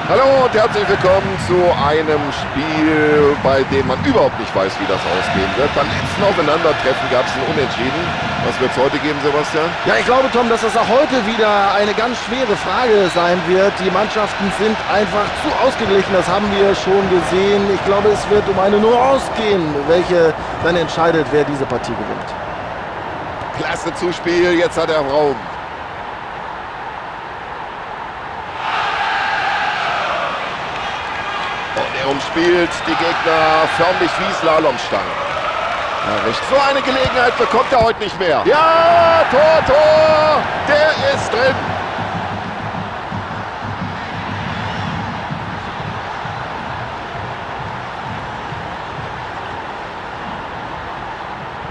Hallo und herzlich willkommen zu einem Spiel, bei dem man überhaupt nicht weiß, wie das ausgehen wird. Beim letzten Aufeinandertreffen gab es ein Unentschieden. Was wird es heute geben, Sebastian? Ja, ich glaube, Tom, dass das auch heute wieder eine ganz schwere Frage sein wird. Die Mannschaften sind einfach zu ausgeglichen, das haben wir schon gesehen. Ich glaube, es wird um eine Nuance gehen, welche dann entscheidet, wer diese Partie gewinnt. Klasse Zuspiel, jetzt hat er Raum. Er umspielt die Gegner förmlich wie Slalomstangen. Ja, recht. So eine Gelegenheit bekommt er heute nicht mehr. Ja, Tor, Tor! Der ist drin.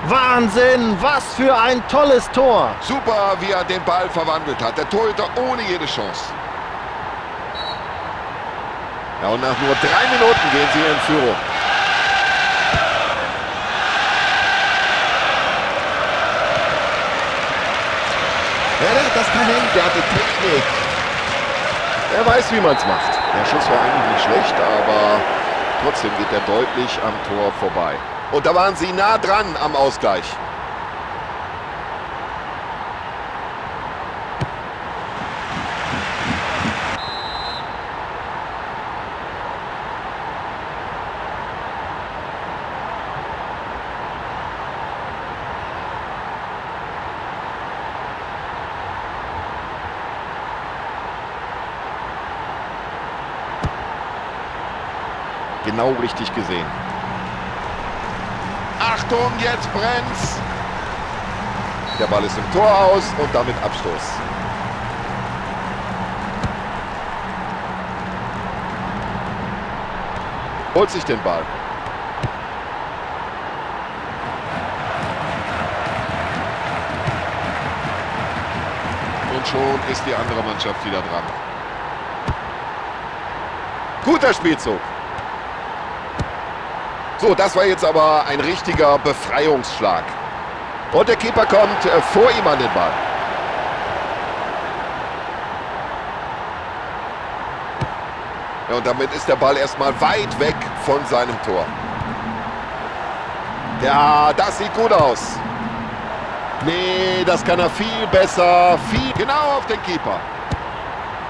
Wahnsinn, was für ein tolles Tor. Super, wie er den Ball verwandelt hat. Der Torhüter ohne jede Chance. Ja, und nach nur 3 Minuten gehen sie in Führung. Ja, der hat das Talent, der hat die Technik. Er weiß, wie man's macht. Der Schuss war eigentlich nicht schlecht, aber trotzdem geht er deutlich am Tor vorbei. Und da waren sie nah dran am Ausgleich. Genau richtig gesehen. Achtung, jetzt brennt's. Der Ball ist im Tor aus und damit Abstoß. Holt sich den Ball. Und schon ist die andere Mannschaft wieder dran. Guter Spielzug. So, das war jetzt aber ein richtiger Befreiungsschlag. Und der Keeper kommt vor ihm an den Ball. Ja, und damit ist der Ball erstmal weit weg von seinem Tor. Ja, das sieht gut aus. Nee, das kann er viel besser. Viel genau auf den Keeper.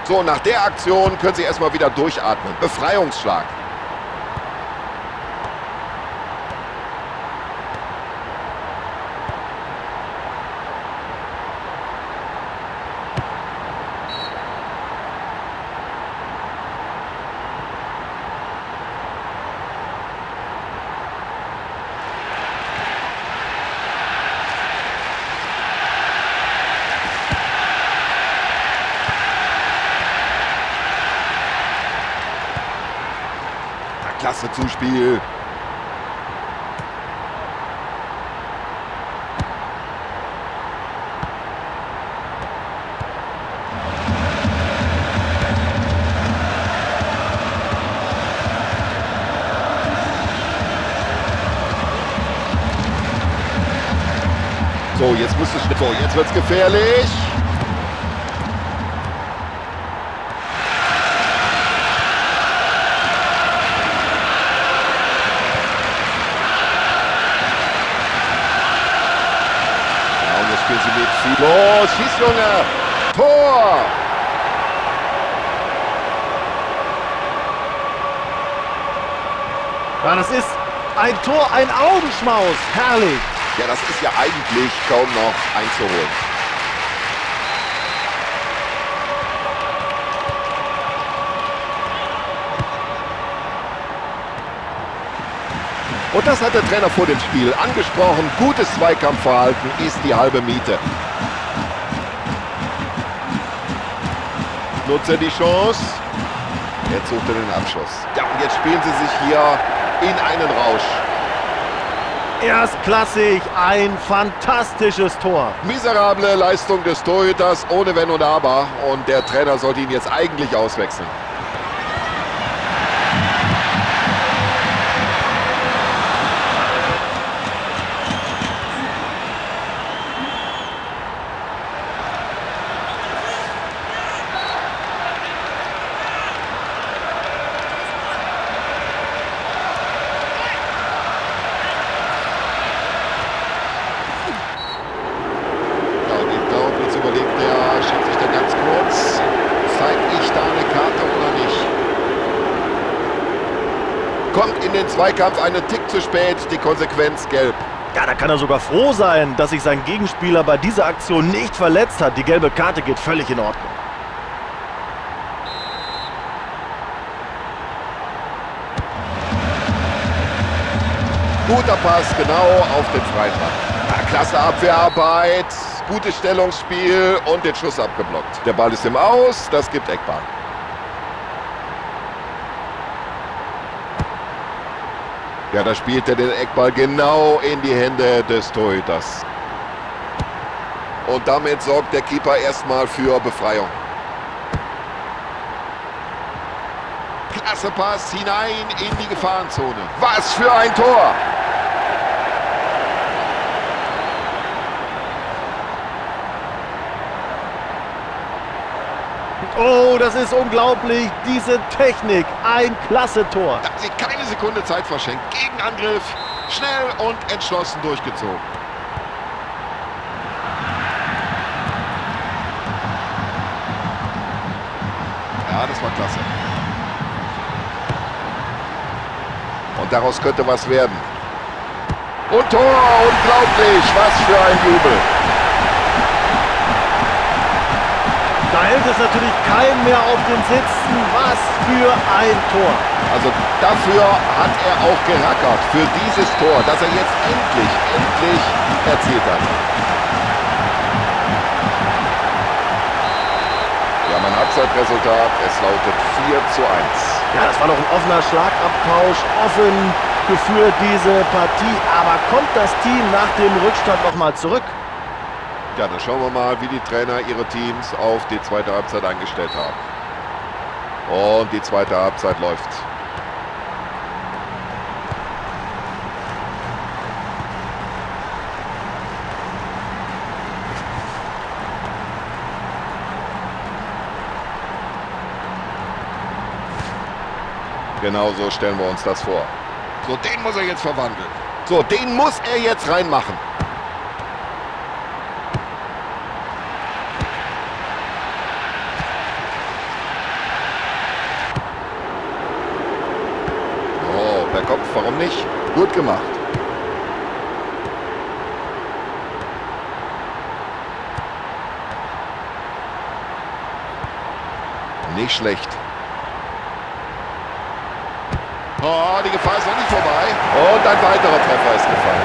So, nach der Aktion können sie erstmal wieder durchatmen. Befreiungsschlag. Klasse Zuspiel. So, jetzt muss es, so, jetzt wird's gefährlich. Los, schieß, Junge! Tor! Ja, das ist ein Tor, ein Augenschmaus. Herrlich! Ja, das ist ja eigentlich kaum noch einzuholen. Und das hat der Trainer vor dem Spiel angesprochen. Gutes Zweikampfverhalten ist die halbe Miete. Nutzt er die Chance. Jetzt sucht er den Abschluss. Ja, und jetzt spielen sie sich hier in einen Rausch. Erstklassig, ein fantastisches Tor. Miserable Leistung des Torhüters, ohne Wenn und Aber. Und der Trainer sollte ihn jetzt eigentlich auswechseln. Zweikampf einen Tick zu spät, die Konsequenz gelb. Ja, da kann er sogar froh sein, dass sich sein Gegenspieler bei dieser Aktion nicht verletzt hat. Die gelbe Karte geht völlig in Ordnung. Guter Pass, genau auf den freien Mann. Ja, klasse Abwehrarbeit, gutes Stellungsspiel und den Schuss abgeblockt. Der Ball ist im Aus, das gibt Eckball. Ja, da spielt er den Eckball genau in die Hände des Torhüters. Und damit sorgt der Keeper erstmal für Befreiung. Klasse Pass hinein in die Gefahrenzone. Was für ein Tor! Oh, das ist unglaublich. Diese Technik. Ein klasse Tor. Da hat sie keine Sekunde Zeit verschenkt. Gegenangriff. Schnell und entschlossen durchgezogen. Ja, das war klasse. Und daraus könnte was werden. Und Tor! Unglaublich! Was für ein Jubel! Da hält es natürlich keinen mehr auf den Sitzen. Was für ein Tor. Also dafür hat er auch gerackert, für dieses Tor, das er jetzt endlich, endlich erzielt hat. Wir haben ein Halbzeitresultat, es lautet 4:1. Ja, das war noch ein offener Schlagabtausch, offen geführt diese Partie. Aber kommt das Team nach dem Rückstand nochmal zurück? Ja, dann schauen wir mal, wie die Trainer ihre Teams auf die zweite Halbzeit eingestellt haben. Und die zweite Halbzeit läuft. Genau so stellen wir uns das vor. So, den muss er jetzt verwandeln. So, den muss er jetzt reinmachen. Oh, per Kopf, warum nicht? Gut gemacht. Nicht schlecht. Oh, die Gefahr ist noch nicht vorbei. Und ein weiterer Treffer ist gefallen.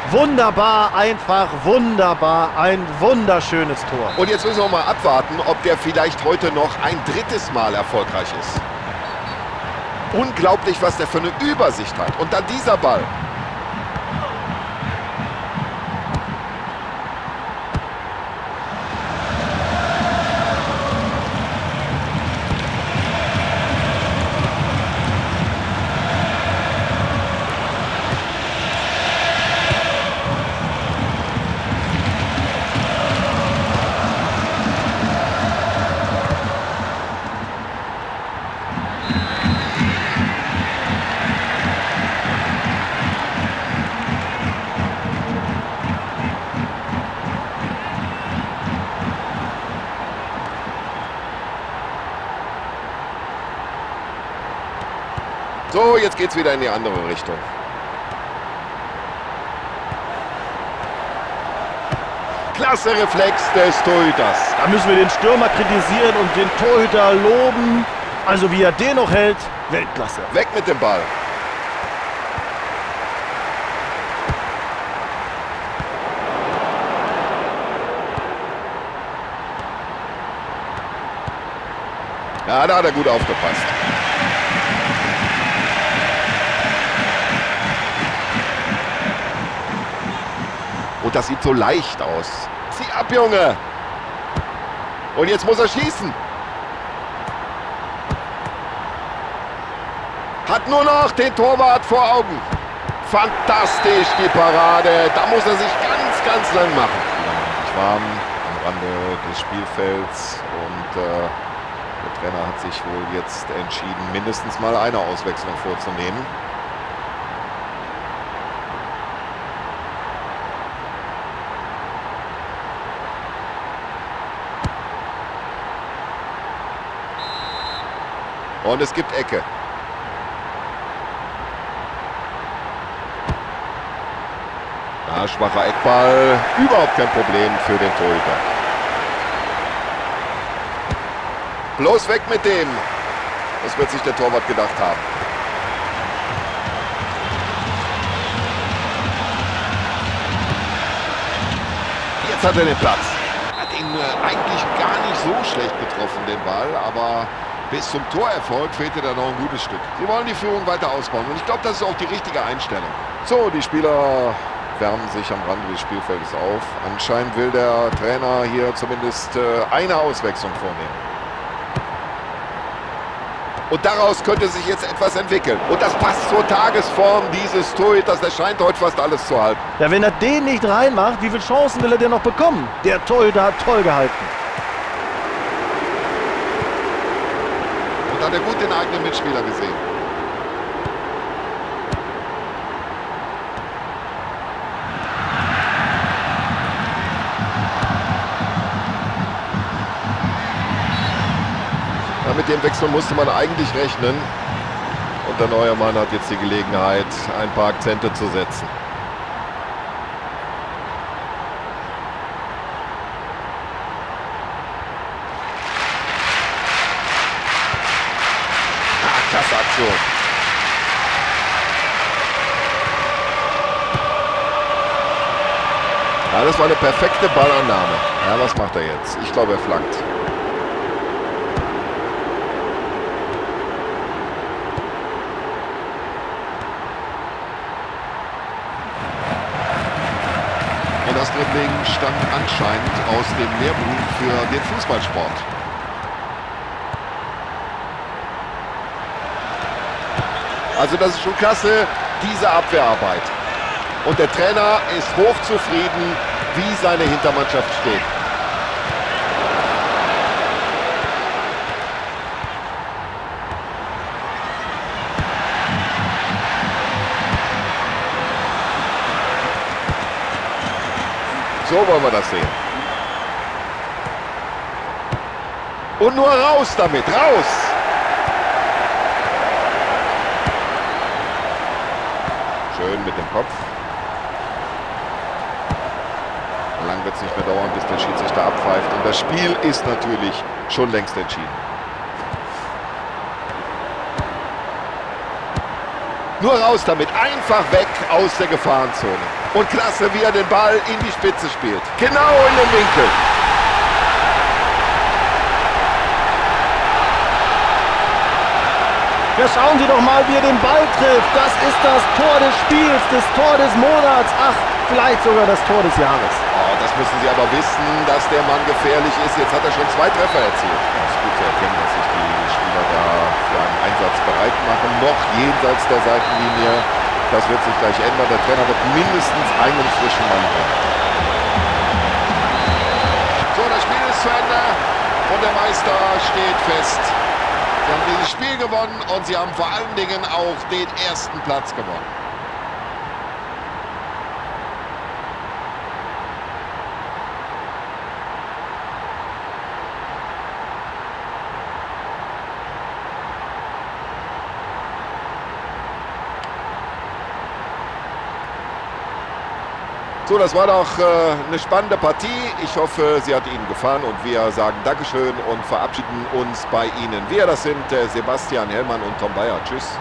Wunderbar, einfach wunderbar. Ein wunderschönes Tor. Und jetzt müssen wir mal abwarten, ob der vielleicht heute noch ein drittes Mal erfolgreich ist. Unglaublich, was der für eine Übersicht hat. Und dann dieser Ball. So, jetzt geht's wieder in die andere Richtung. Klasse Reflex des Torhüters. Da müssen wir den Stürmer kritisieren und den Torhüter loben. Also wie er den noch hält, Weltklasse. Weg mit dem Ball. Ja, da hat er gut aufgepasst. Und das sieht so leicht aus. Zieh ab, Junge! Und jetzt muss er schießen. Hat nur noch den Torwart vor Augen. Fantastisch, die Parade. Da muss er sich ganz, ganz lang machen. Sich warm am Rande des Spielfelds. Und der Trainer hat sich wohl jetzt entschieden, mindestens mal eine Auswechslung vorzunehmen. Und es gibt Ecke. Ja, schwacher Eckball. Überhaupt kein Problem für den Torhüter. Bloß weg mit dem. Das wird sich der Torwart gedacht haben. Jetzt hat er den Platz. Hat ihn eigentlich gar nicht so schlecht getroffen, den Ball, aber bis zum Torerfolg fehlte da noch ein gutes Stück. Sie wollen die Führung weiter ausbauen und ich glaube, das ist auch die richtige Einstellung. So, die Spieler wärmen sich am Rande des Spielfeldes auf. Anscheinend will der Trainer hier zumindest eine Auswechslung vornehmen. Und daraus könnte sich jetzt etwas entwickeln. Und das passt zur Tagesform dieses Torhüters. Der scheint heute fast alles zu halten. Ja, wenn er den nicht reinmacht, wie viele Chancen will er denn noch bekommen? Der Torhüter hat toll gehalten. Und hat er gut den eigenen Mitspieler gesehen. Ja, mit dem Wechsel musste man eigentlich rechnen. Und der neue Mann hat jetzt die Gelegenheit, ein paar Akzente zu setzen. Ah, klasse Aktion. Ja, das war eine perfekte Ballannahme. Ja, was macht er jetzt? Ich glaube, er flankt. Und das Dribbling stammt anscheinend aus dem Lehrbuch für den Fußballsport. Also das ist schon klasse, diese Abwehrarbeit. Und der Trainer ist hochzufrieden, wie seine Hintermannschaft steht. So wollen wir das sehen. Und nur raus damit, raus! Schön mit dem Kopf. Lang wird es nicht mehr dauern, bis der Schiedsrichter abpfeift. Und das Spiel ist natürlich schon längst entschieden. Nur raus damit, einfach weg aus der Gefahrenzone. Und klasse, wie er den Ball in die Spitze spielt. Genau in den Winkel. Ja, schauen Sie doch mal, wie er den Ball trifft. Das ist das Tor des Spiels, das Tor des Monats. Ach, vielleicht sogar das Tor des Jahres. Oh, das müssen Sie aber wissen, dass der Mann gefährlich ist. Jetzt hat er schon 2 Treffer erzielt. Ja, ist gut zu erkennen, dass sich die Spieler da für einen Einsatz bereit machen. Noch jenseits der Seitenlinie. Das wird sich gleich ändern. Der Trainer wird mindestens einen frischen Mann bringen. So, das Spiel ist zu Ende und der Meister steht fest. Sie haben dieses Spiel gewonnen und sie haben vor allen Dingen auch den ersten Platz gewonnen. So, das war doch eine spannende Partie. Ich hoffe, sie hat Ihnen gefallen und wir sagen Dankeschön und verabschieden uns bei Ihnen. Wir, das sind Sebastian Hellmann und Tom Bayer. Tschüss.